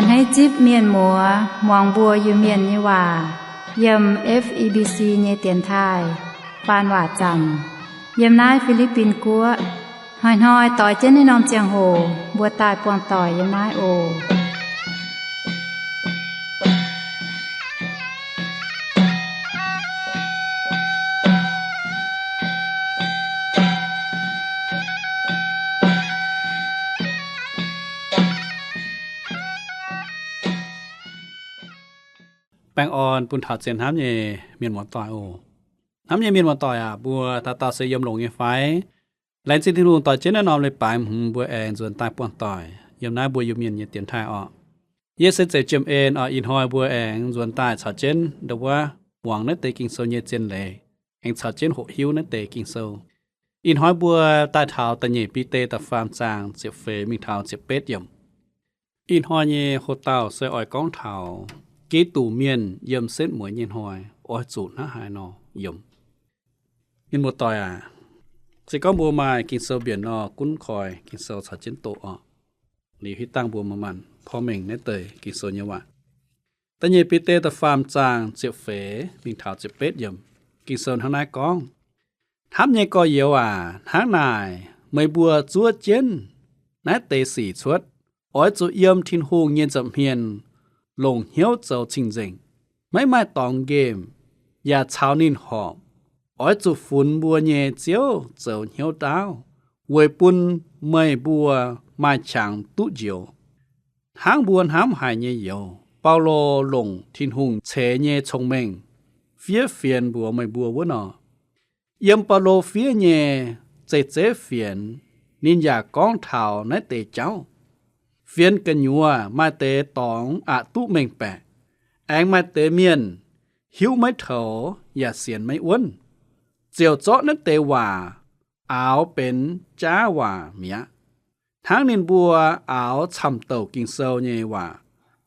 Hneiv zipv mienh muoz muangx mbuo Iu-Mienh nyei waac yiem F E B C nyei dienx taaih faan waac zaamc yiem naaiv Fi^li^bin Guoqv. Hnoi-hnoi doix jienv naaiv norm ziangh hoc mbuo daaih buangh doic yiem naaiv oc. Baengh orn bun taux zien hnamv nyei mienh muoz-doic oc. Hnamv nyei mienh muoz-doic aac, mbuo dauh dauh se yiem longx nyei fai? Laengz zingh Tin-Hungh doix jienv naaiv norm leiz-baaix hmz mbuo aengx nzuonx daaih buangh doic yiem naaiv mbuo Iu-Mienh nyei dienx taaih orqc. Yie se Zeiv Jiem En orqc. Ih hnoi mbuo aengx nzuonx daaih caux jienv ndau wuov muangx naaiv deix Ging-Sou nyei zien leiz, aengx caux jienv hoqc hiuv naaiv deix Ging-Sou. Ih hnoi mbuo daaih taux da'nyeic Bide da'faam zaang ziepc feix mingh taux ziepc betv yiemc. Ih hnoi nyei hoc-dauh se oix gorngv taux Giduc mienh yiem setv mueiz nyei hnoi oix zuqc hnangv haaix nor yiem. Mienh muoz-doic aac, se gorngv mbuo maaih Ging-Sou mbienc nor, gunv koi Ging-Sou caux jienv doqc orqc. Liuz hitv dangh mbuo maaih maanh porv mengh naaiv deix Ging-Sou nyei waac. Da'nyeic Bide da'faam zaang ziepc feix mingh taux ziepc betv yiemc. Ging-Sou hnangv naaiv gorngv, Hnamv nyei gorx-youz aac, hnangv naaic meih mbuo zuov jienv naaiv deix sic cuotv, oix zuqc yiem Tin-Hungh nyei nza'hmien longc hnyouv zoux cing-nzengc, maiv maaih dorngx nqemh, yaac caux ninh horpc. Oix zuqc funx mbuo nyei Ziouv zoux hnyouv ndaauv, weic bun meih mbuo maaih qangx duqv njoux, hnangv mbuo hnamv haic nyei youz. Baulo longc Tin-Hungh ceix nyei cong-mengh fiev fienx mbuox meih mbuo wuov nor. Yiem Baulo fiev nyei zeiv-zeiv fienx, ninh yaac gorngv taux naaiv deix jauv. Fienx gu'nyuoz maaih deix dorngx aqc duqv mengh baeqc, aengx maaih deix mienh hiuv maiv toux yaac sienx maiv wuonv, ziouc zorqv naaiv deix waac aaux benx jaav waac mi'aqv, hnangv ninh mbuo aaux camv-douc Ging-Sou nyei waac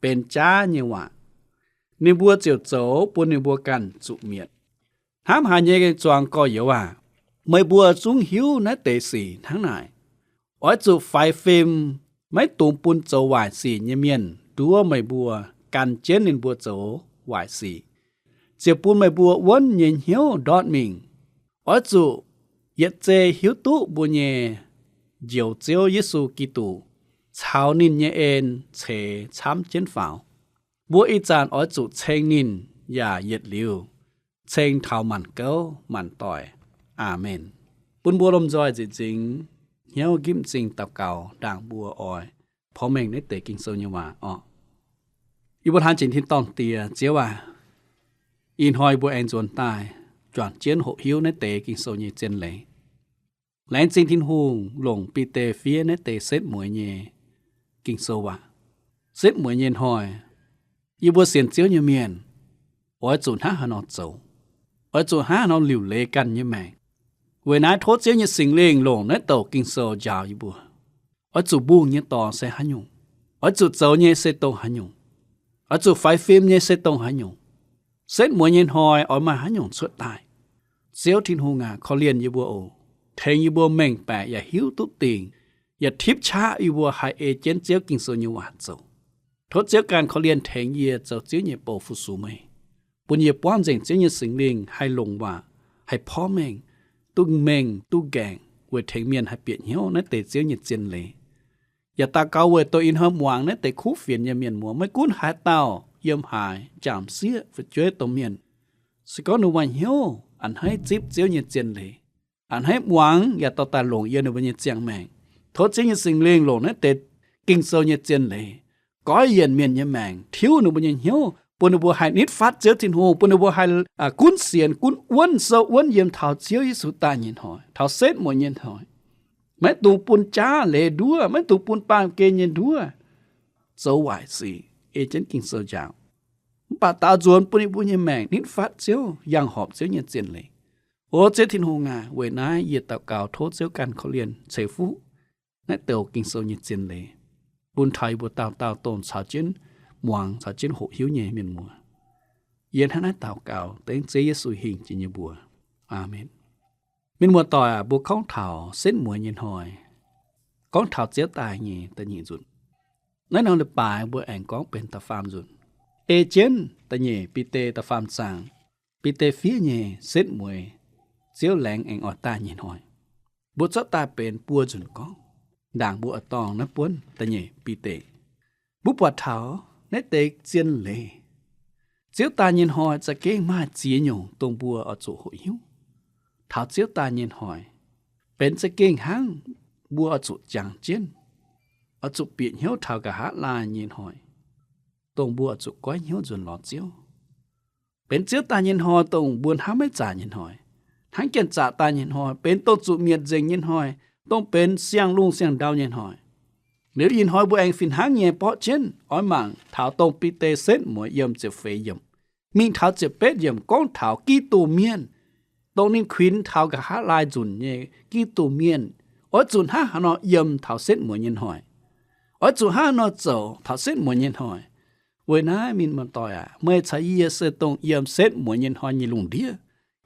benx jaav nyei waac. Ninh mbuo ziouc zoux bun ninh mbuo ganh zuqc mietc. Hnamv haic nyei zuangx gorx-youz aac, meih mbuo zungv hiuv naaiv deix sic hnangv naaic. Oix zuqc faix fim, maiv dungx bun zoux waaic sic nyei mienh nduov meih mbuo gan jienv ninh mbuo zoux waaic sic, ziouc bun meih mbuo wuonv nyei hnyouv ndortv mingh. Oix zuqc yietc zei hiuv duqv mbuo nyei Njoux Ziouv Yesu Giduc caux ninh nyei en ceix camv jienv faaux. Mbuo ih zanc oix zuqc ceng ninh yaac yietc liuz ceng taux maanc gouv maanc doic. Aamen. Bun mbuo lomh nzoih nzieqc nzingx hnyouv nqipv m'zing daux gaux ndaangc mbuo oix porv mengh naaiv deix Ging-Sou nyei waac orqc. Yie mbuo hnamv jiex tin-dorngh Diex, Ziouv aac, ih hnoi mbuo aengx nzuonx daaih juangc jienv hoqc hiuv naaiv deix Ging-Sou nyei zien leiz. Laengz zingh Tin-Hungh longc Bide fiev naaiv deix setv mueiz nyei Ging-Sou waac. Setv mueiz nyei hnoi, yie mbuo sienx Ziouv nyei mienh oix zuqc hnangv haaix nor zoux? Oix zuqc hnangv haaix nor liuc leiz ganh nyei maengc? Weic naaiv tov Ziouv nyei Singx Lingh longc naaiv douc Ging-Sou njaaux yie mbuo. Oix zuqc mbungh nyei dorngx se haaix nyungc? Oix zuqc zoux nyei se dongh haaix nyungc? Oix zuqc faix fim nyei se dongh haaix nyungc? Setv mueiz nyei hnoi oix maaih haaix nyungc cuotv daaih? Ziouv Tin-Hungh aac, korv-lienh yie mbuo oc. Tengx yie mbuo mengh baeqc yaac hiuv duqv dingc, yaac tipv qaqv yie mbuo haih ei jienv Ziouv Ging-Sou nyei waac zoux. Tov Ziouv ganh korv-lienh tengx yie zoux Ziouv nyei bou fu-sux meih, bun yie buangv nzengc Ziouv nyei Singx Lingh haih longc waac, haih porv mengh, duqv mengh duqv nqaengc weic tengx mienh haih bieqc hnyouv naaiv deix Ziouv nyei zien leiz. Yaac daux gaux weic dongh ih hnoi muangx naaiv deix kuv fienx nyei mienh muoz, maiv gunv haaix dauh yiem haaix, jangc sieqv fu'jueiv domh mienh, se gorngv ninh maaih hnyouv a'hneiv zipv Ziouv nyei zien leiz, a'hneiv muangx yaac dorh daaih longc yiem ninh mbuo nyei ziangh maengc. Tov Ziouv nyei Singx Lingh longc naaiv deix Ging-Sou nyei zien leiz goiv yienc mienh nyei maengc, tiuv ninh mbuo nyei hnyouv, bun ninh mbuo haih nitv fatv Ziouv Tin-Hungh, bun ninh mbuo haih gunv sienx gunv wuonv sou wuonv yiem taux Ziouv Yesu daaih nyei hnoi, taux setv mueiz nyei hnoi. Maiv dungx bun jaav leiz nduov, maiv dungx bun baamh gen nyei nduov zoux waaic sic, ei jienv Ging-Sou njaaux. Mv baac daaux nzuonx bun ninh mbuo nyei maengc nitv fatv Ziouv, yangh horpc Ziouv nyei zien leiz. O Ziouv Tin-Hungh aac, weic naaiv yie daux gaux tov Ziouv ganh korv-lienh ceix fuqv naaiv douc Ging-Sou nyei zien leiz, bun taux yie mbuo dauh dauh dongh caux jienv muangx, caux jienv hoqc hiuv nyei mienh muoz. Yie hnangv naaiv daux gaux dengv Ziouv Yesu hingh jiex nyei mbuox. Aamen. Mienh muoz-doic aac, mbuo gorngv taux setv mueiz nyei hnoi, gorngv taux Ziouv daaih nyei da'nyeic nzunc. Naaiv norm leiz-baaix mbuo aengx gorngv benx da'faam nzunc. Ei jienv da'nyeic Bide da'faam zaang, Bide fiev nyei setv mueiz Ziouv laengz aengx oix daaih nyei hnoi. Mbuo zorqv daaih benx buo nzunc gorngv. Ndaangc mbuo oix dorngc naaiv buonv da'nyeic Bide. Mbuo buatc taux naaiv deix zien leiz, Ziouv daaih nyei hnoi za'gengh maaih ziex nyungc dongh mbuo oix zuqc hoqc hiuv. Taux Ziouv daaih nyei hnoi benx za'gengh hnangv mbuo oix zuqc jangx jienv, oix zuqc bieqc hnyouv taux nqa'haav laai nyei hnoi, dongh mbuo oix zuqc goiv hnyouv nzuonx lorz Ziouv. Benx Ziouv daaih nyei hnoi dongh mbuo hnamv maiv zaqc nyei hnoi, hnangv janx-zaqc daaih nyei hnoi benx dongh zuqc mietc nzengc nyei hnoi, dongh benx siang-lungh siang-ndau nyei hnoi. Liuz ih hnoi mbuo aengx fih hnangv nyei borqv jienv oix mangc taux dongh Bide setv mueiz yiem ziepc feix yiemc mingh taux ziepc betv yiemc gorngv taux Giduc Mienh, dongh ninh kuinx taux nqa'haav laai nzunc nyei Giduc Mienh, oix zuqc hnangv haaix nor yiem taux setv mueiz nyei hnoi, oix zuqc hnangv haaix nor zoux taux setv mueiz nyei hnoi. Weic naaiv mienh muoz-doic aac, meih caux yie se dongh yiem setv mueiz nyei hnoi nyei lungh ndiev.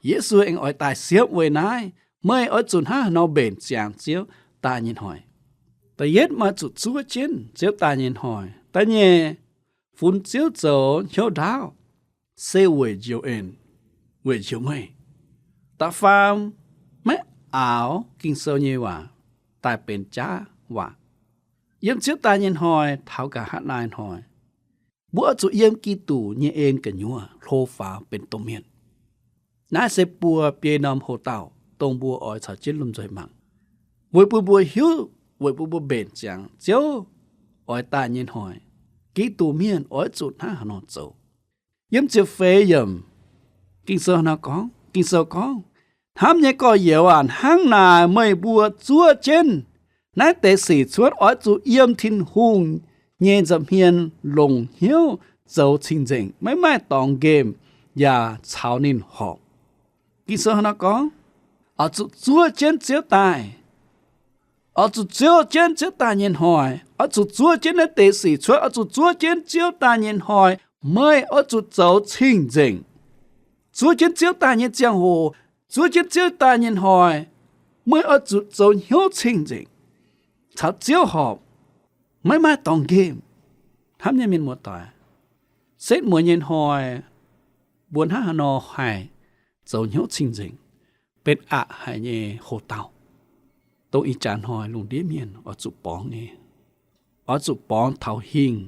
Yesu aengx oix daaih siepv weic naaiv, meih oix zuqc hnangv haaix nor mbenc ziangx Ziouv daaih nyei hnoi. Da'yietv, meih zuqc zuov jienv Ziouv daaih nyei hnoi. Da'nyeic, funx Ziouv zoux hnyouv ndaauv se weic njoux en, weic njoux meih. Da'faam, maiv aaux Ging-Sou nyei waac daaih benx jaav waac. Yiem Ziouv daaih nyei hnoi taux nqa'haav laai hnoi, mbuo oix zuqc yiem Giduc nyei en gu'nyuoz hlo faaux benx domh mienh. Naaiv se buo biei norm hoc-dauh dongh mbuo oix caux jienv lomh nzoih mangc, weic bun mbuo hiuv, weic bun mbuo mbenc ziangx Ziouv oix daaih nyei hnoi, Giduc Mienh oix zuqc hnangv haaix nor zoux. Yiem ziepc feix yiemc, Ging-Sou nor gorngv, Ging-Sou gorngv, Hnamv nyei gorx-youz aac, hnangv naaic meih mbuo zuov jienv naaiv deix sic cuotv oix zuqc yiem Tin-Hungh nyei nza'hmien longc hnyouv zoux cing-nzengc, maiv maaih dorngx nqemh yaac caux ninh horpc. Ging-Sou nor gorngv, oix zuqc zuov jienv Ziouv daaih, oix zuqc zuov jienv Ziouv daaih nyei hnoi, oix zuqc zuov jienv naaiv deix sic cuotv, oix zuqc zuov jienv Ziouv daaih nyei hnoi, meih oix zuqc zoux cing-nzengc. Zuov jienv Ziouv daaih nyei ziangh hoc, zuov jienv Ziouv daaih nyei hnoi, meih oix zuqc zoux hnyouv cing-nzengc, caux Ziouv horpc, maiv maaih dorngx nqemh. Hnamv nyei mienh muoz-doic, setv mueiz nyei hnoi mbuo hnangv haaix nor haih zoux hnyouv cing-nzengc, benx aqc haic nyei hoc-dauh, dongh ih jaax hnoi lungh ndiev mienh oix zuqc borngz nyei, oix zuqc borngz taux hingh,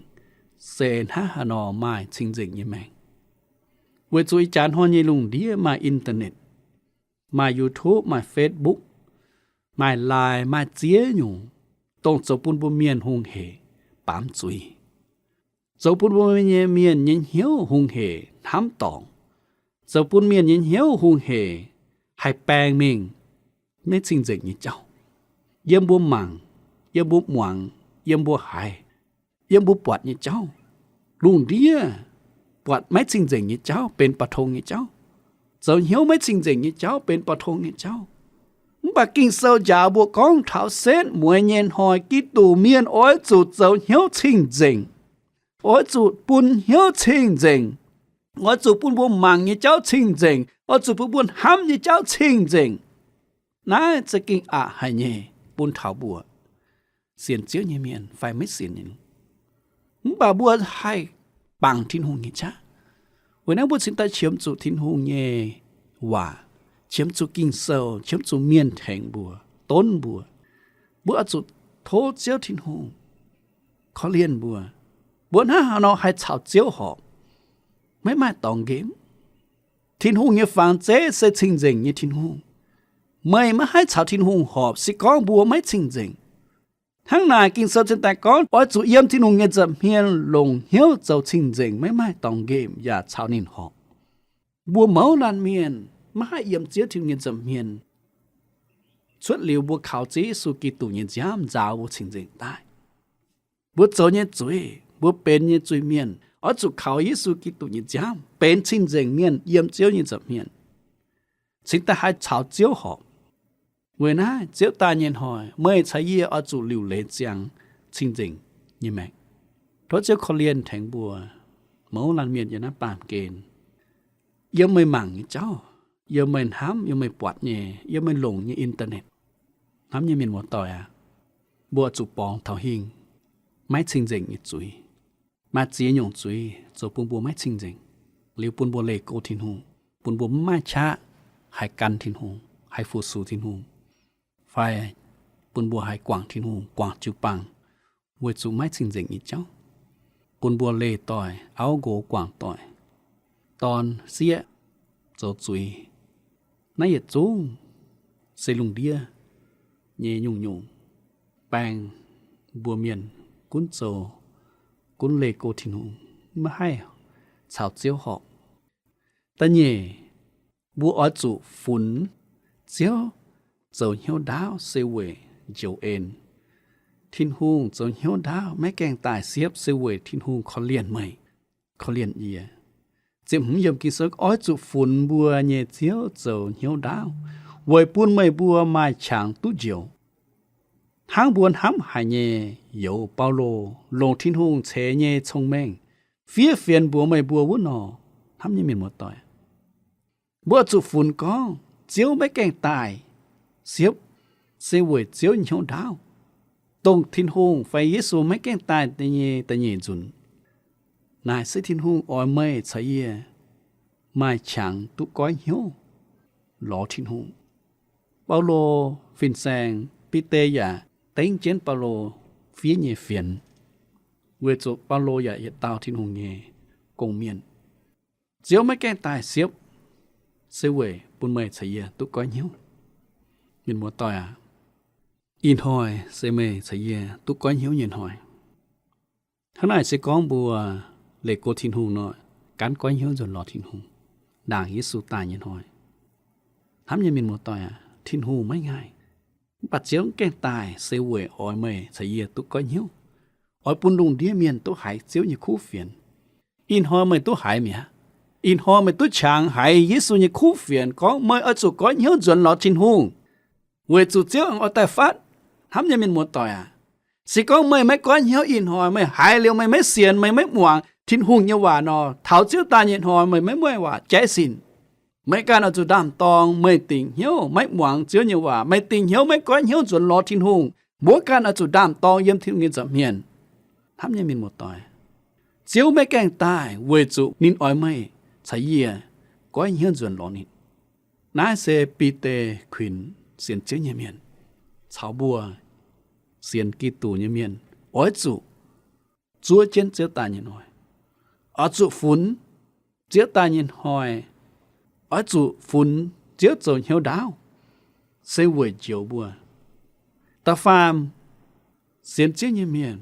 se hnangv haaix nor maaih cing-nzengc nyei maengc. Weic zuqc ih jaax hnoi nyei lungh ndiev maaih internet, maaih YouTube, maaih Facebook, maaih Line, maaih ziex nyungc, dongh zoux bun mbuo mienh hungh hec baamz zuiz, zoux bun mbuo nyei mienh nyei hnyouv hungh hec hnamv dorngc, zoux bun mienh nyei hnyouv hungh hec haih baeng mingh, maiv cing-nzengc nyei jauv. Yiem mbuo mangc, yiem mbuo muangx, yiem mbuo haiz, yiem mbuo buatc nyei jauv, lungh ndiev buatc maiv cing-nzengc nyei jauv benx ba'tong nyei jauv, zoux hnyouv maiv cing-nzengc nyei jauv benx ba'tong nyei jauv. Mv baac Ging-Sou njaaux mbuo gorngv taux setv mueiz nyei hnoi Giduc Mienh oix zuqc zoux hnyouv cing-nzengc, oix zuqc bun hnyouv cing-nzengc, oix zuqc bun mbuo mangc nyei jauv cing-nzengc, oix zuqc bun mbuo hnamv nyei jauv cing-nzengc. Naaiv za'gengh aqc haic nyei bun taux mbuo sienx Ziouv nyei mienh fai maiv sienx nyei. Mv baac mbuo haih bangc Tin-Hungh nyei qaqv. Weic naaiv mbuo cingx daaih qiemx zuqc Tin-Hungh nyei waac, qiemx zuqc Ging-Sou, qiemx zuqc mienh tengx mbuo, donv mbuo. Mbuo oix zuqc tov Ziouv Tin-Hungh korv-lienh mbuo. Mbuo hnangv haaix nor haih caux Ziouv horpc, maiv maaih dorngx nqemh. Tin-Hungh nyei fangx zeiv se cing-nzengc nyei Tin-Hungh. Meih maiv haih caux Tin-Hungh horpc se gorngv mbuo maiv cing-nzengc. Hnangv naaic Ging-Sou cingx daaih gorngv oix zuqc yiem Tin-Hungh nyei nza'hmien longc hnyouv zoux cing-nzengc, maiv maaih dorngx nqemh yaac caux ninh horpc. Mbuo mouz laanh mienh maiv haih yiem Ziouv Tin-Hungh nyei nza'hmien cuotv liuz mbuo kaux Ziouv Yesu Giduc nyei nziaamv nzaaux mbuo cing-nzengc daaih. Mbuo zoux nyei zuiz, mbuo benx nyei zuiz-mienh oix zuqc kaux Yesu Giduc nyei nziaamv benx cing-nzengc mienh yiem Ziouv nyei nza'hmien, cingx daaih haih caux Ziouv horpc. Weic naaiv Ziouv daaih nyei hnoi meih caux yie oix zuqc liuc leiz ziangx cing-nzengc nyei maengc. Tov Ziouv korv-lienh tengx mbuo mouz laanh mienh yiem naaiv baamh gen, yiem meih mangc nyei jauv, yiem meih hnamv, yiem meih buatc nyei, yiem meih longc nyei internet. Hnamv nyei mienh muoz-doic aac, mbuo oix zuqc borngz taux hingh, maiv cing-nzengc nyei zuiz. Maaih ziex nyungc zuiz zoux bun mbuo maiv cing-nzengc, liuz bun mbuo leih go Tin-Hungh, bun mbuo mv maaih qaqv haih gan Tin-Hungh, haih fu-sux Tin-Hungh, fai bun mbuo haih guangc Tin-Hungh, guangc jiu-baang, weic zuqc maiv cing-nzengc nyei jauv, bun mbuo leih doic, auv nqox guangc doic, dorn sieqv zoux zuiz. Naaiv yietc zungv se lungh ndiev nyei nyungc-nyungc baeng mbuo mienh gunv zoux, gunv leih go Tin-Hungh, maiv haih caux Ziouv horpc. Da'nyeic, mbuo oix zuqc funx Ziouv zoux hnyouv ndaauv se weic njoux en. Tin-Hungh zoux hnyouv ndaauv maiv gaengh daaih siepv se weic Tin-Hungh korv-lienh meih, korv-lienh yie. Ziepc hmz yiemc Ging-Sou, oix zuqc funx mbuo nyei Ziouv zoux hnyouv ndaauv, weic bun meih mbuo maaih qangx duqv njoux. Hnangv mbuo hnamv haic nyei, youz Baulo longc Tin-Hungh ceix nyei cong-mengh fiev fienx mbuox meih mbuo wuov nor, hnamv nyei mienh muoz-doic, mbuo zuqc funx gorngv Ziouv maiv gaengh daaih siepv se weic Ziouv nyei hnyouv ndaauv, dongh Tin-Hungh fai Yesu maiv gaengh daaih nyei da'nyeic nzunc. Naaic se Tin-Hungh oix meih caux yie maaih qangx duqv goiv hnyouv lorz Tin-Hungh. Baulo fin-saeng, Bide yaac dengv jienv Baulo fiev nyei fienx, weic zuqc Baulo yaac yietc dauh Tin-Hungh nyei gong-mienh. Ziouv maiv gaengh daaih siepv se weic bun meih caux yie duqv goiv hnyouv. Mienh muoz-doic aac, ih hnoi se meih caux yie duqv goiv hnyouv nyei hnoi. Hnangv naaic se gorngv mbuo leih go Tin-Hungh nor, gaanv goiv hnyouv nzuonx lorz Tin-Hungh, ndaangc Yesu daaih nyei hnoi. Hnamv nyei mienh muoz-doic aac, Tin-Hungh maiv ngaih. Mv baac Ziouv gaengh daaih se weic oix meih caux yie duqv goiv hnyouv, oix bun lungh ndiev mienh duqv haiz Ziouv nyei kuv fienx. Ih hnoi meih duqv haiz mi'aqv. Ih hnoi meih duqv qangx haiz Yesu nyei kuv fienx gorngv meih oix zuqc goiv hnyouv nzuonx lorz Tin-Hungh, weic zuqc Ziouv aengx oix daaih fatv. Hnamv nyei mienh muoz-doic aac, se gorngv meih maiv goiv hnyouv, ih hnoi meih haiz liuz meih maiv sienx, meih maiv muangx Tin-Hungh nyei waac nor, taux Ziouv daaih nyei hnoi meih maiv maaih waac jaiv sin. Meih ganh oix zuqc ndaam-dorng, meih dingc hnyouv maiv muangx Ziouv nyei waac, meih dingc hnyouv maiv goiv hnyouv nzuonx lorz Tin-Hungh, mbuo ganh oix zuqc ndaam-dorng yiem Tin-Hungh nyei nza'hmien. Hnamv nyei mienh muoz-doic, Ziouv maiv gaengh daaih weic zuqc ninh oix meih caux yie goiv hnyouv nzuonx lorz ninh. Naaiv se Bide kuinx sienx Ziouv nyei mienh caux mbuo sienx Giduc nyei mienh oix zuqc zuov jienv Ziouv daaih nyei hnoi, oix zuqc funx Ziouv daaih nyei hnoi, oix zuqc funx Ziouv zoux hnyouv ndaauv, se weic njoux mbuo. Da'faam, sienx Ziouv nyei mienh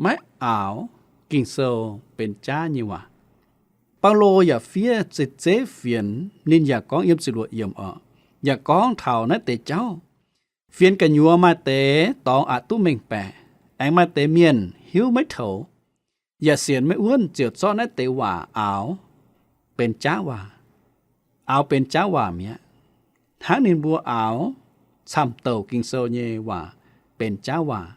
maiv aaux Ging-Sou benx jaav nyei waac. Baulo yaac fiev zeiv-zeiv fienx, ninh yaac gorngv yiem ziepc luoqc yiemc oc, yaac gorngv taux naaiv deix jauv. Fienx gu'nyuoz maaih deix dorngx aqc duqv mengh baeqc, aengx maaih deix mienh hiuv maiv toux, yaac sienx maiv wuonv, ziouc zorqv naaiv deix waac aaux benx jaav waac, aaux benx jaav waac mi'aqv, hnangv ninh mbuo aaux camv-douc Ging-Sou nyei waac benx jaav waac.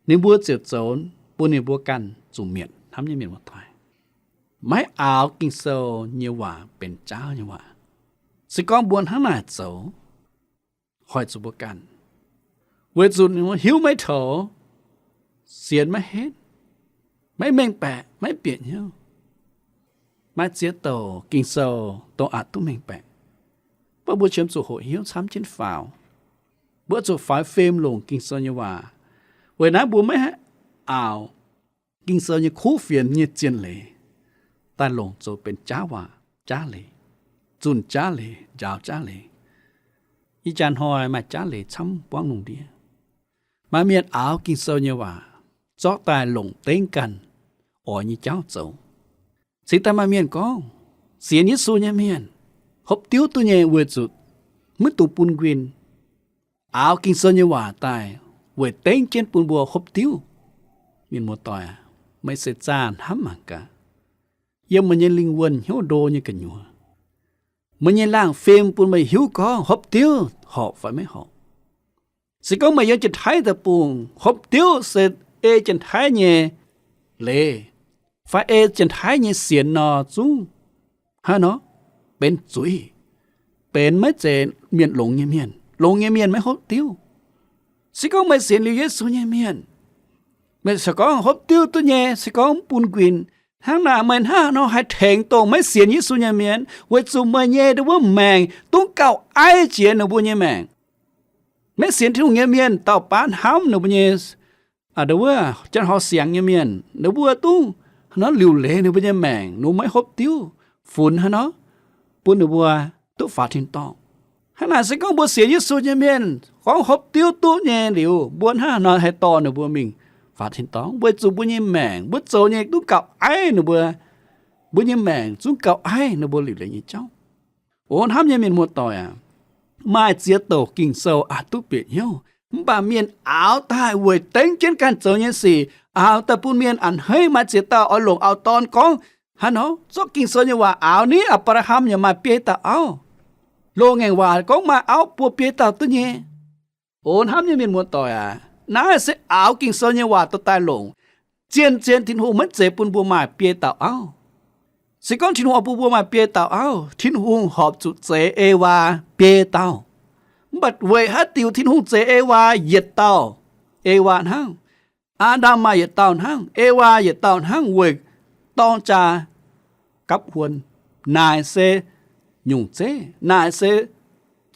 Ninh mbuo ziouc zoux bun ninh mbuo ganh zuqc mietc. Hnamv nyei mienh muoz-doic, maiv aaux Ging-Sou nyei waac benx jaav nyei waac. Se gorngv mbuo hnangv naaic zoux, hoic zuqc mbuo ganh, weic zuqc ninh mbuo hiuv maiv toux, sienx maiv henv, maiv mengh baeqc, maiv bieqc hnyouv. Maaih ziex douc Ging-Sou dongh aqc duqv mengh baeqc, mv baac mbuo qiemx zuqc hoqc hnyouv camv jienv faaux. Mbuo zuqc faix fim longc Ging-Sou nyei waac. Weic naaiv mbuo maiv aaux Ging-Sou nyei kuv fienx nyei zien leiz daaih longc zoux benx jaav waac, jaav leiz, zunh jaav leiz, njaaux jaav leiz. Ih jaax hnoi maaih jaav leiz camv buangv lungh ndiev. Maaih mienh aaux Ging-Sou nyei waac zorqv daaih longc dengv ganh oix nyei jauv zoux. Cingx daaih maaih mienh gorngv, sienx Yesu nyei mienh hopv diuv duqv nyei weic zuqc maiv dungx bun nquin. Aaux Ging-Sou nyei waac daaih weic dengv jienv bun mbuo hopv diuv. Mienh muoz-doic aac, meih se zaah hnamv mangc gaax, yiem meih nyei lingh wuonh hnyouv ndo nyei gu'nyuoz, meih nyei laangh fim bun meih hiuv gorngv hopv diuv horpc fai maiv horpc. Se gorngv meih yiem Janx-Taiv deic-bung, hopv diuv se ei Janx-Taiv nyei leiz fai ei Janx-Taiv nyei sienx nor zungv hnangv nor benx zuiz, benx maiv zeiz mienh longx nyei mienh. Longx nyei mienh maiv hopv diuv. Se gorngv meih sienx liuz Yesu nyei mienh, Meih se gorngv hopv diuv duqv nyei, se gorngv mv bun nquin, hnangv naaic meih hnangv haaix nor haih tengx dongh maiv sienx Yesu nyei mienh? Weic zuqc meih nyei ndau wuov maengc dungv gauh aiv jiex ninh mbuo nyei maengc. Maiv sienx Tin-Hungh nyei mienh dauh baav hnamv ninh mbuo nyei, ndau wuov janx-horh siangx nyei mienh, ninh mbuo dungv hnangv liuc leiz ninh mbuo nyei maengc, ninh mbuo maiv hopv diuv, funx haaix nor bun ninh mbuo duqv faaux tin-dorngh. Hnangv naaic se gorngv mbuo sienx Yesu nyei mienh gorngv hopv diuv duqv nyei liuz, mbuo hnangv haaix nor haih dorh ninh mbuo mingh faaux tin-dorngh? Weic zuqc mbuo nyei maengc, mbuo zoux nyei dungv gauh aiv ninh mbuo, mbuo nyei maengc zungv gauh aiv ninh mbuo liuc leiz nyei jauv. O hnamv nyei mienh muoz-doic aac, maaih ziex douc Ging-Sou aqc duqv bieqc hnyouv, mv baac mienh aaux daaih weic dengv jienv ganh zoux nyei sic, aaux daaih bun mienh a'hneiv. Maaih ziex dauh oix longc auv-dorn gorngv, haaix nor zorqv Ging-Sou nyei waac aaux ni, Apc^laa^ham yaac maaih biei dauh auv. Loz-ngaengc waac gorngv maaih auv buo biei dauh duqv nyei. O hnamv nyei mienh muoz-doic aac, naaiv se aaux Ging-Sou nyei waac dorh daaih longc. Zien-zien Tin-Hungh maiv zeiz bun mbuo maaih biei dauh auv. Se gorngv Tin-Hungh oix bun mbuo maaih biei dauh auv, Tin-Hungh horpc zuqc zeix Ewaa biei dauh. Mv baac weic haaix diuc Tin-Hungh zeix Ewaa yietc dauh? Ewaa hnangv. Aa^ndam maaih yietc dauh hnangv, Ewaa yietc dauh hnangv weic dorng jaa gapv huon. Naaic se nyungc zeiv, naaic se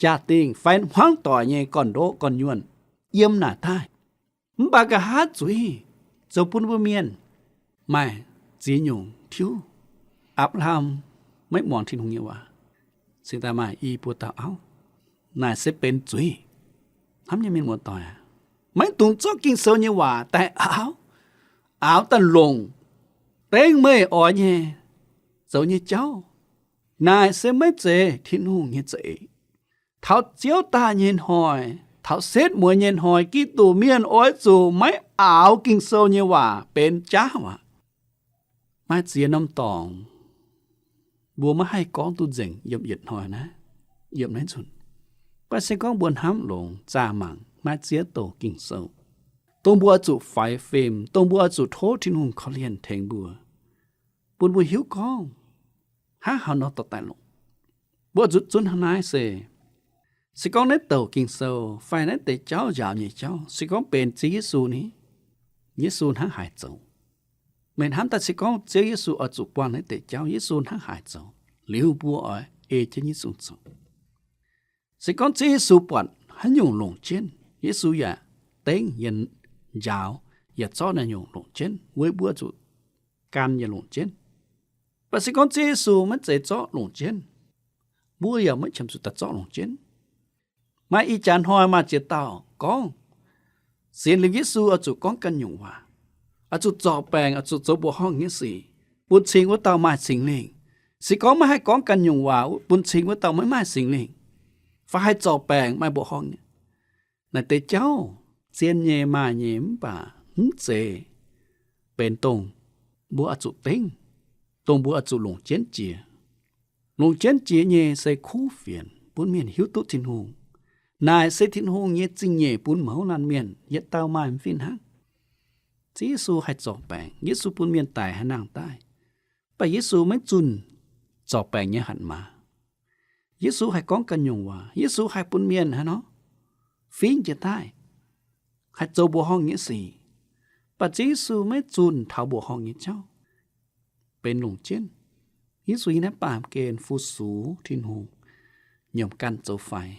jaa-dingh fai hmuangv doic nyei gorn-ndoqv gorn-nyuonh yiem naaic daaih. Mv baac nqa'haav zuiz zoux bun mbuo mienh maaih ziex nyungc tiuv. Apc^laa^ham maiv muangx Tin-Hungh nyei waac, cingx daaih maaih i buo dauh auv. Naaic se benx zuiz. Hnamv nyei mienh muoz-doic aac, maiv dungx zorqv Ging-Sou nyei waac daaih aaux, aaux daaih longc dengv meih oix nyei zoux nyei jauv. Naaic se maiv zeiz Tin-Hungh nyei za'eix. Taux Ziouv daaih nyei hnoi, taux setv mueiz nyei hnoi, Giduc mienh oix zuqc maiv aaux Ging-Sou nyei waac benx jaav aqv. Maaih ziex norm dorngx mbuo maiv haih gorngv duqv nzengc yiem yietc hnoi naaiv, yiem naaiv nzunc. Mv baac se gorngv mbuo hnamv longx zaah mangc maaih ziex douc Ging-Sou, dongh mbuo oix zuqc faix fim, dongh mbuo oix zuqc tov Tin-Hungh korv-lienh tengx mbuo, bun mbuo hiuv gorngv hnangv haaix nor dorh daaih longc. Mbuo oix zuqc zunv hnangv naaiv se, se gorngv naaiv douc Ging-Sou fai naaiv deix jauv njaaux nyei jauv se gorngv benx Ziouv Yesu ni, Yesu hnangv haaix zoux? Meih hnamv daaih se gorngv Ziouv Yesu oix zuqc buangh naaiv deix jauv, Yesu hnangv haaix zoux? Liuz mbuo oix ei jienv Yesu zoux. Se gorngv Ziouv Yesu buatc haaix nyungc longc jienv, Yesu yaac dengv yaac njaaux, yaac zorqv naaiv nyungc longc jienv weic mbuo zuqc gan yaac longc jienv. Mv baac se gorngv Ziouv Yesu maiv zeiz zorqv longc jienv, mbuo yaac maiv qiemx zuqc daaih zorqv longc jienv. Maaih ih jaax hnoi maaih ziex dauh gorngv, sienx liuz Yesu oix zuqc gorngv ganh nyungc waac, oix zuqc zorc baengc, oix zuqc zoux mbuoqc horngh nyei sic, bun cing wuov dauh maaih Singx Lingh. Se gorngv maiv haih gorngv ganh nyungc waac, bun cing wuov dauh maiv maaih Singx Lingh, fai haih zorc baengc maaih mbuoqc horngh nyei. Naaiv deix jauv zien nyei maaih nyei, mv baac mv zeiz benx dongh mbuo oix zuqc dengv, dongh mbuo oix zuqc longc jienv jiex. Longc jienv jiex nyei se kuv fienx bun mienh hiuv duqv Tin-Hungh. Naaic se Tin-Hungh nyei zingh nyeic bun mouz laanh mienh yietc dauh maaih mv fih hnangv. Ziouv Yesu haih zorc baengc, Yesu bun mienh daic haaix nangh daaih, mv baac Yesu maiv zunh zorc baengc nyei hatc maaz. Yesu haih gorngv ganh nyungc waac, Yesu haih bun mienh haaix nor fingx jiez daaih, haih zoux mbuoqc horngh nyei sic, mv baac Ziouv Yesu maiv zunh taux mbuoqc horngh nyei jauv benx longc jienv. Yesu yiem naaiv baamh gen fu-sux Tin-Hungh, nyiemc ganh zoux faix,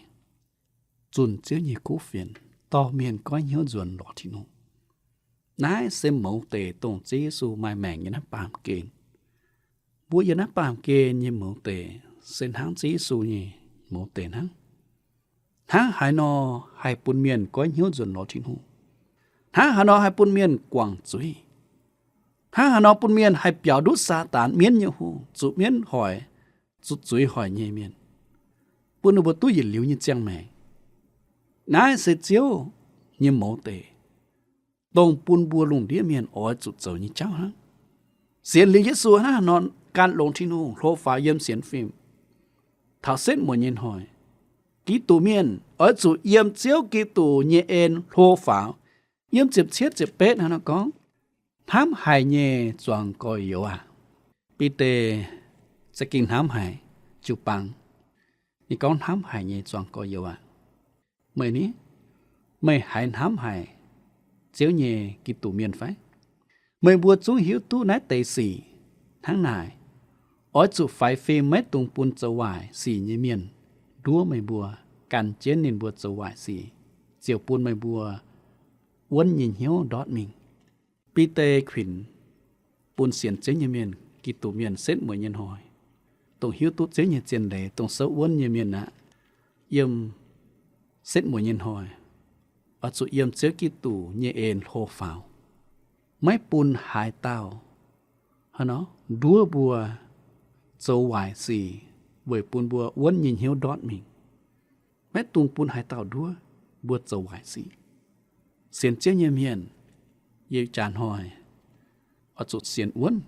zunh Ziouv nyei kuv fienx, dorh mienh goiv hnyouv nzuonx lorz Tin-Hungh. Naaiv se mouz deic dongh Ziouv Yesu maaih maengc yiem naaiv baamh gen. Mbuo yiem naaiv baamh gen nyei mouz deic se hnangv Ziouv Yesu nyei mouz deic hnangv. Hnangv haaix nor haih bun mienh goiv hnyouv nzuonx lorz Tin-Hungh? Hnangv haaix nor haih bun mienh guangc zuiz? Hnangv haaix nor bun mienh haih biaux ndutv Saadaan mienv nyei hungh, zuqc mienv hoic, zuqc zuiz hoic nyei mienh, bun ninh mbuo duqv yietc liuz nyei ziangh maengc? Naaiv se Ziouv nyei mouz deic, dongh bun mbuo lungh ndiev mienh oix zuqc zoux nyei jauv hnangv. Sienx liuz Yesu hnangv haaix nor gan longx Tin-Hungh hlo faaux yiem sienx fim taux setv muonz nyei hnoi. Giduc mienh oix zuqc yiem Ziouv Giduc nyei en hlo faaux. Yiem ziepc cietv ziepc betv hnangv nor gorngv, hnamv haic nyei zuangx gorx-youz aah! Bide za'gengh hnamv haic jiu-baang. Ninh gorngv, hnamv haic nyei zuangx gorx-youz aah! Meih ni? Meih haiz hnamv haic Ziouv nyei Giduc mienh fai? Meih mbuo zungv hiuv duqv naaiv deix sic. Hnangv naaic, oix zuqc faix fim maiv dungx bun zoux waaic sic nyei mienh nduov meih mbuo, gan jienv ninh mbuo zoux waaic sic, ziouc bun meih mbuo wuonv nyei hnyouv ndortv mingh. Bide kuinx bun sienx Ziouv nyei mienh, Giduc mienh setv mueiz nyei hnoi, dongh hiuv duqv Ziouv nyei zien leiz, dongh souv wuonv nyei mienh aqv, yiem setv mueiz nyei hnoi, oix zuqc yiem Ziouv Giduc nyei en hlo faaux, maiv bun haaix dauh hnangv nor nduov mbuo zoux waaic sic weic bun mbuo wuonv nyei hnyouv ndortv mingh. Maiv dungx bun haaix dauh nduov mbuo zoux waaic sic. Sienx Ziouv nyei mienh, yiem jaax hnoi oix zuqc sienx wuonv,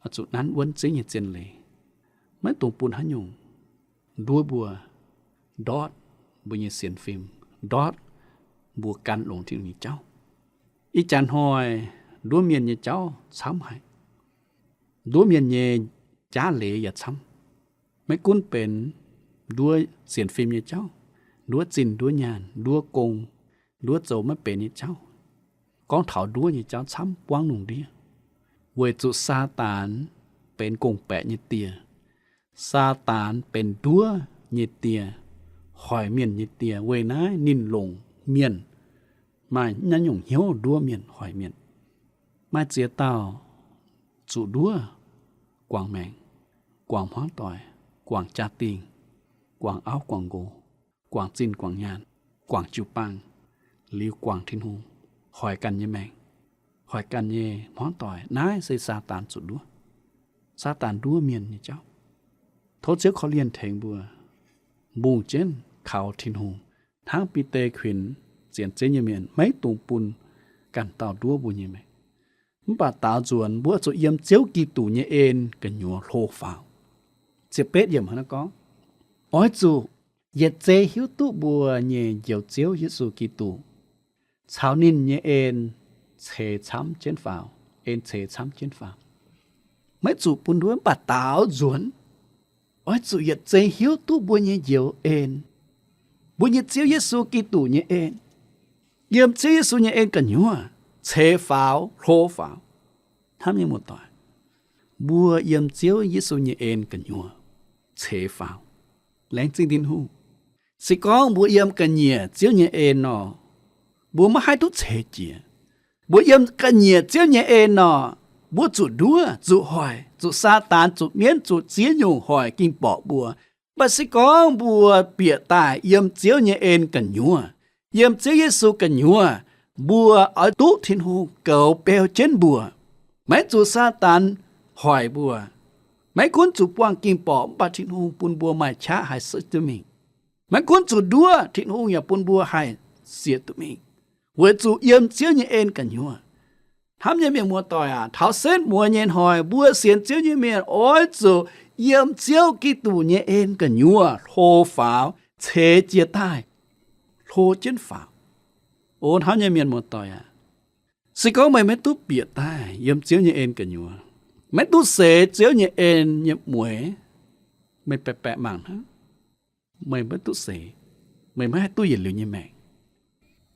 oix zuqc nanv wuonv Ziouv nyei zien leiz. Maiv dungx bun haaix nyungc nduov mbuo ndortv mbuo nyei sienx fim, ndortv mbuo gan longx Tin-Hungh nyei jauv. Ih jaax hnoi nduov mienh nyei jauv camv haic. Nduov mienh nyei jaav leiz yaac camv. Maiv gunv benx nduov sienx fim nyei jauv, nduov zinh nduov nyaanh, nduov gong, nduov zoux maiv benx nyei jauv, gorngv taux nduov nyei jauv camv buangv lungh ndiev, weic zuqc Saadaan benx gong-baeqc nyei die. Saadaan benx nduov nyei die, hoic mienh nyei die. Weic naaiv ninh longc mienh maaih naaiv nyungc hnyouv nduov mienh, hoic mienh. Maaih ziex dauh zuqc nduov guangc maengc, guangc hmuangv doic, guangc jaa-dingh, guangc auv guangc nqox, guangc zinh guangc nyaanh, guangc jiu-baang, liuz guangc Tin-Hungh, hoic ganh nyei maengc, hoic ganh nyei hmuangv doic. Naaiv se Saadaan zuqc nduov. Saadaan nduov mienh nyei jauv. Tov Ziouv korv-lienh tengx mbuo, mbungh jienv kaux Tin-Hungh, hnangv Bide kuinx sienx Ziouv nyei mienh maiv dungx bun ganh dauh nduov mbuo nyei maengc. Mv baac daaux nzuonx mbuo zuqc yiem Ziouv Giduc nyei en gu'nyuoz hlo faaux. Ziepc betv yiemc hnangv naaiv gorngv, oix zuqc yietc zei hiuv duqv mbuo nyei Njoux Ziouv Yesu Giduc caux ninh nyei en ceix camv jienv faaux, en ceix camv jienv faaux. Maiv zuqc bun nduov, mv baac daaux nzuonx oix zuqc yietc zei hiuv duqv mbuo nyei Njoux en, mbuo nyei Ziouv Yesu Giduc nyei en, yiem Ziouv Yesu nyei en gu'nyuoz ceix faaux, hlo faaux. Hnamv nyei muoz-doic, mbuo yiem Ziouv Yesu nyei en gu'nyuoz ceix faaux, laengz zingh Tin-Hungh. Se gorngv mbuo yiem ga'nyiec Ziouv nyei en nor, mbuo maiv haih duqv ceix jiez. Mbuo yiem ga'nyiec Ziouv nyei en nor, mbuo zuqc nduov, zuqc hoic, zuqc Saadaan, zuqc mienv, zuqc ziex nyungc hoic ging-borqc mbuo. Mv baac se gorngv mbuo bieqc daaih yiem Ziouv nyei en gu'nyuoz, yiem Ziouv Yesu gu'nyuoz, mbuo oix duqv Tin-Hungh goux beu jienv mbuo, maiv zuqc Saadaan hoic mbuo. Maiv gunv zuqc buangh ging-borqc, mv baac Tin-Hungh bun mbuo maaih qaqv haih siev duqv mingh. Maiv gunv zuqc nduov, Tin-Hungh yaac bun mbuo haih siev duqv mingh, weic zuqc yiem Ziouv nyei en gu'nyuoz. Hnamv nyei mienh muoz-doic aac, taux setv mueiz nyei hnoi mbuo sienx Ziouv nyei mienh oix zuqc yiem Ziouv Giduc nyei en gu'nyuoz hlo faaux, ceix jiez daaih, hlo jienv faaux. O hnamv nyei mienh muoz-doic aac, se gorngv meih maiv duqv bieqc daaih yiem Ziouv nyei en gu'nyuoz, maiv duqv seix Ziouv nyei en nyei mueix, meih baeqc baeqc mangc hnangv, meih maiv duqv seix, meih maiv haih duqv yietc liuz nyei maengc.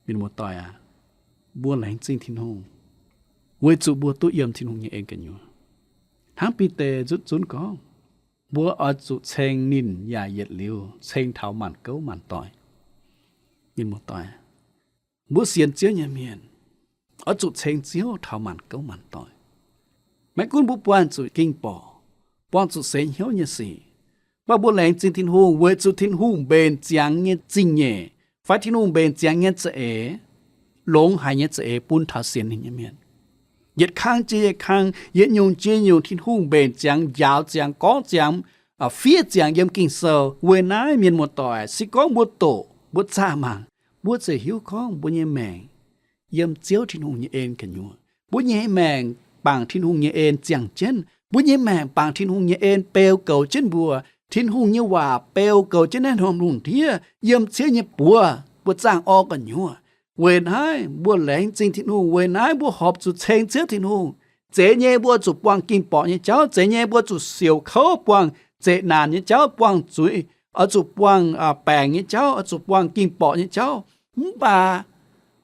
Mienh muoz-doic aac, mbuo laengz zingh Tin-Hungh, weic zuqc mbuo duqv yiem Tin-Hungh nyei en gu'nyuoz. Hnangv Bide nzutv zunv gorngv, mbuo oix zuqc ceng ninh yaac yietc liuz ceng taux maanc gouv maanc doic. Mienh muoz-doic, mbuo sienx Ziouv nyei mienh oix zuqc ceng Ziouv taux maanc gouv maanc doic. Maiv gunv mbuo buangh zuqc ging-borqc, buangh zuqc seix hnyouv nyei sic, mv baac mbuo laengz zingh Tin-Hungh weic zuqc Tin-Hungh mbenc ziangx nyei zingh nyeic, fai Tin-Hungh mbenc ziangx nyei za'eix, longx haic nyei za'eix bun taux sienx ninh nyei mienh. Yietc kang jiex yietc kang, yietc nyungc jiex nyungc, Tin-Hungh mbenc ziangx, njaaux ziangx, gorngv ziangx, fiev ziangx yiem Ging-Sou. Weic naaiv mienh muoz-doic, se gorngv mbuo doqc, mbuo zaah mangc, mbuo ziouc hiuv gorngv mbuo nyei maengc yiem Ziouv Tin-Hungh nyei en gu'nyuoz. Mbuo nyei maengc bangc Tin-Hungh nyei en ziangh jienv. Mbuo nyei maengc bangc Tin-Hungh nyei en beu goux jienv mbuo. Tin-Hungh nyei waac beu goux jienv naaiv norm lungh ndiev, yiem Ziouv nyei buoz, mbuo zaangh orn gu'nyuoz. Weic naaiv mbuo laengz zingh Tin-Hungh. Weic naaiv mbuo horpc zuqc ceng Ziouv Tin-Hungh. Zeiz nyei mbuo zuqc buangh ging-borqc nyei jauv. Zeiz nyei mbuo zuqc siouc kouv, buangh zeqc naanc nyei jauv, buangh zuiz, oix zuqc buangh baengc nyei jauv, oix zuqc buangh ging-borqc nyei jauv. Mv baac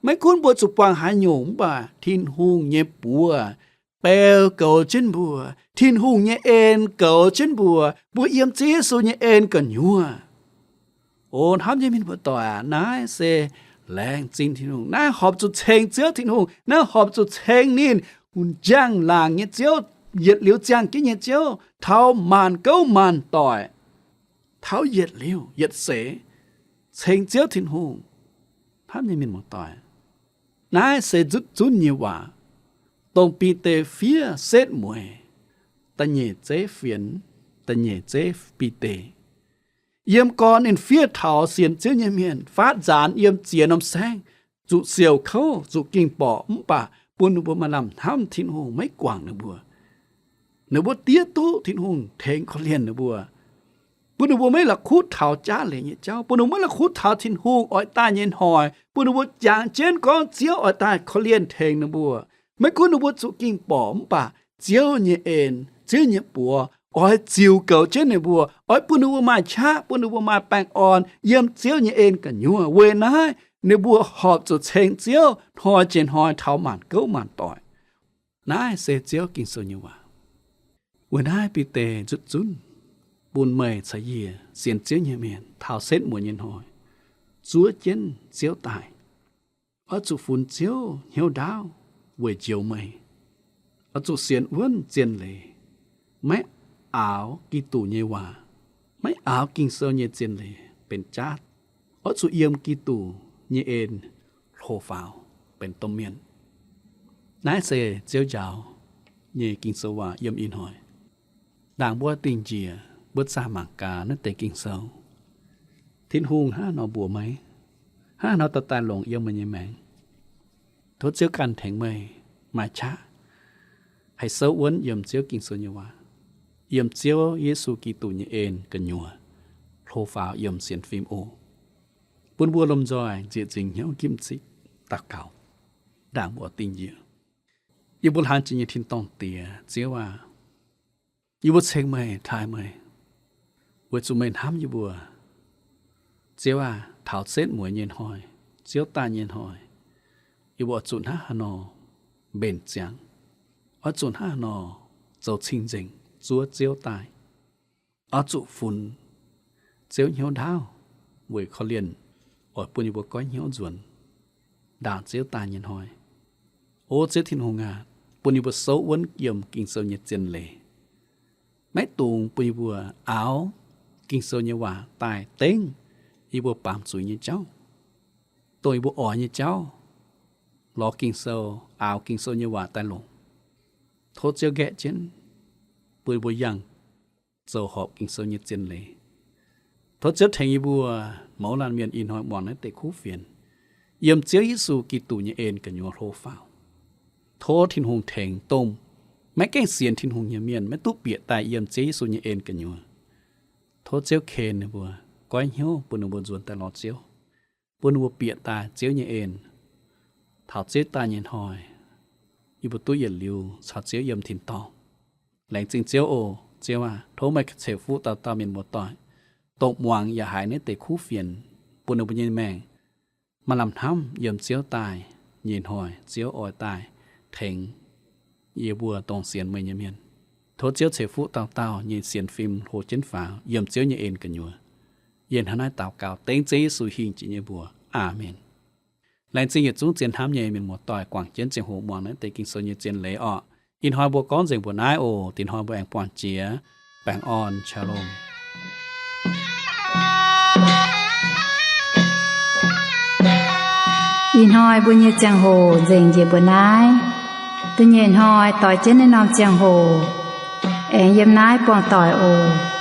Maiv gunv mbuo zuqc buangh haaix nyungc, mv baac Tin-Hungh nyei buoz beu goux jienv mbuo, Tin-Hungh nyei en goux jienv mbuo, mbuo yiem Ziouv Yesu nyei en gu'nyuoz. O hnamv nyei mienh muoz-doic aac, naaiv se laengz zingh Tin-Hungh. Naaiv horpc zuqc ceng Ziouv Tin-Hungh. Naaiv horpc zuqc ceng ninh, njang-laangc nyei Ziouv, yietc liuz ziangh jienv nyei Ziouv, taux maanc gouv maanc doic, taux yietc liuz yietc seix, ceng Ziouv Tin-Hungh. Hnamv nyei mienh muoz-doic, naaiv se nzutv zunv nyei waac, dongh Bide fiev setv mueiz, da'nyeic zeiv fienx, da'nyeic zeiv Bide. Yiem gorn ninh fiev taux sienx Ziouv nyei mienh faatv nzaanx yiem ziex norm saengv, zuqc siouc kouv, zuqc ging-borqc, mv baac bun ninh mbuo maaih lamh hnamv Tin-Hungh maiv guangc ninh mbuo. Ninh mbuo diev duqv Tin-Hungh tengx korv-lienh ninh mbuo, bun ninh mbuo maiv la'kuqv taux jaav leiz nyei jauv, bun ninh mbuo maiv la'kuqv taux Tin-Hungh oix daaih nyei hnoi, bun ninh mbuo jangx jienv gorngv Ziouv oix daaih korv-lienh tengx ninh mbuo. Maiv gunv ninh mbuo zuqc ging-borqc, mv baac Ziouv nyei en, Ziouv nyei buoz oix ziux goux jienv ninh mbuo, oix bun ninh mbuo maaih qaqv, bun ninh mbuo maaih baengh orn yiem Ziouv nyei en gu'nyuoz. Weic naaiv ninh mbuo horpc zuqc ceng Ziouv hnoi jiex hnoi taux maanc gouv maanc doic. Naaiv se Ziouv Ging-Sou nyei waac. Weic naaiv Bide nzutv zunv bun meih caux yie sienx Ziouv nyei mienh taux setv mueiz nyei hnoi zuov jienv Ziouv daaih. Oix zuqc funx Ziouv hnyouv ndaauv weic njoux meih. Oix zuqc sienx wuonv zien leiz, maiv aaux Giduc nyei waac, maiv aaux Ging-Sou nyei zien leiz benx jaav. Oix zuqc yiem Giduc nyei en hlo faaux benx domh mienh. Naaiv se Ziouv njaaux nyei Ging-Sou waac yiem ih hnoi. Ndaangc mbuo dingh njiec, mbuo zaah mangc gaax naaiv deix Ging-Sou. Tin-Hungh hnangv haaix nor mbuox meih? Hnangv haaix nor dorh daaih longc yiem meih nyei maengc? Tov Ziouv ganh tengx meih maaih qaqv haih souv wuonv yiem Ziouv Ging-Sou nyei waac, yiem Ziouv Yesu Giduc nyei en gu'nyuoz, hlo faaux yiem sienx fim oc. Bun mbuo lomh nzoih nzieqc nzingc hnyouv gimv ziqv daux gaux. Ndaangc mbuo dingh njiec. Yie mbuo hlang jiex nyei tin-dorngh Diex, Ziouv aac, yie mbuo ceng meih, taaih meih, weic zuqc meih hnamv yie mbuo. Ziouv aac, taux setv mueiz nyei hnoi, Ziouv daaih nyei hnoi, yie mbuo oix zuqc hnangv haaix nor mbenc ziangx, oix zuqc hnangv haaix nor zoux cing-nzengc zuov Ziouv daaih. Oix zuqc funx Ziouv hnyouv ndaauv weic korv-lienh oix bun yie mbuo goiv hnyouv nzuonx ndaangc Ziouv daaih nyei hnoi. O Ziouv Tin-Hungh aac, bun yie mbuo souv wuonv yiem Ging-Sou nyei zien leiz. Maiv dungx bun yie mbuo aaux Ging-Sou nyei waac daaih dengv yie mbuo baamz zuiz nyei jauv, dongh yie mbuo oix nyei jauv, lorz Ging-Sou, aaux Ging-Sou nyei waac daaih longc. Tov Ziouv nqaeqv jienv, bun yie mbuo yangh zoux horpc Ging-Sou nyei zien leiz. Tov Ziouv tengx yie mbuo mouz laanh mienh ih hnoi muangx naaiv deix kuv fienx, yiem Ziouv Yesu Giduc nyei en gu'nyuoz hlo faaux. Tov Tin-Hungh tengx dongh maiv gaengh sienx Tin-Hungh nyei mienh maiv duqv bieqc daaih yiem Ziouv Yesu nyei en gu'nyuoz. Tov Ziouv ken ninh mbuo, goiv hnyouv bun ninh mbuo nzuonx daaih lorz Ziouv, bun ninh mbuo bieqc daaih Ziouv nyei en. Taux Ziouv daaih nyei hnoi, yie mbuo duqv yietc liuz caux Ziouv yiem tin-dorngh. Laengz zingh Ziouv oc. Ziouv aac, tov meih ceix fuqv dauh dauh mienh muoz-doic, dongh muangx yaac haiz naaiv deix kuv fienx, bun ninh mbuo nyei maengc maaih lamh hnamv yiem Ziouv daaih nyei hnoi Ziouv oix daaih tengx yie mbuo dongh sienx meih nyei mienh. Tov Ziouv ceix fuqv dauh dauh nyei sienx fim hlo jienv faaux yiem Ziouv nyei en gu'nyuoz. Yie hnangv naaiv daux gaux dengv Ziouv Yesu hingh jiex nyei mbuox. Aamen. Laengz zingh yietc zungv zien hnamv nyei mienh muoz-doic guangc jienv ziangh hoc muangx naaiv deix Ging-Sou nyei zien leiz orqc. Ih hnoi mbuo gorngv nzengc mbuo naaiv oc. Dingc hnoi mbuo aengx buangh jiex. Baengh orn, shalom. Ih hnoi mbuo nyei ziangh hoc nzengc njiec mbuo naaiv. Da'nyeic hnoi doix jienv naaiv norm ziangh hoc aengx yiem naaiv buangh doic oc.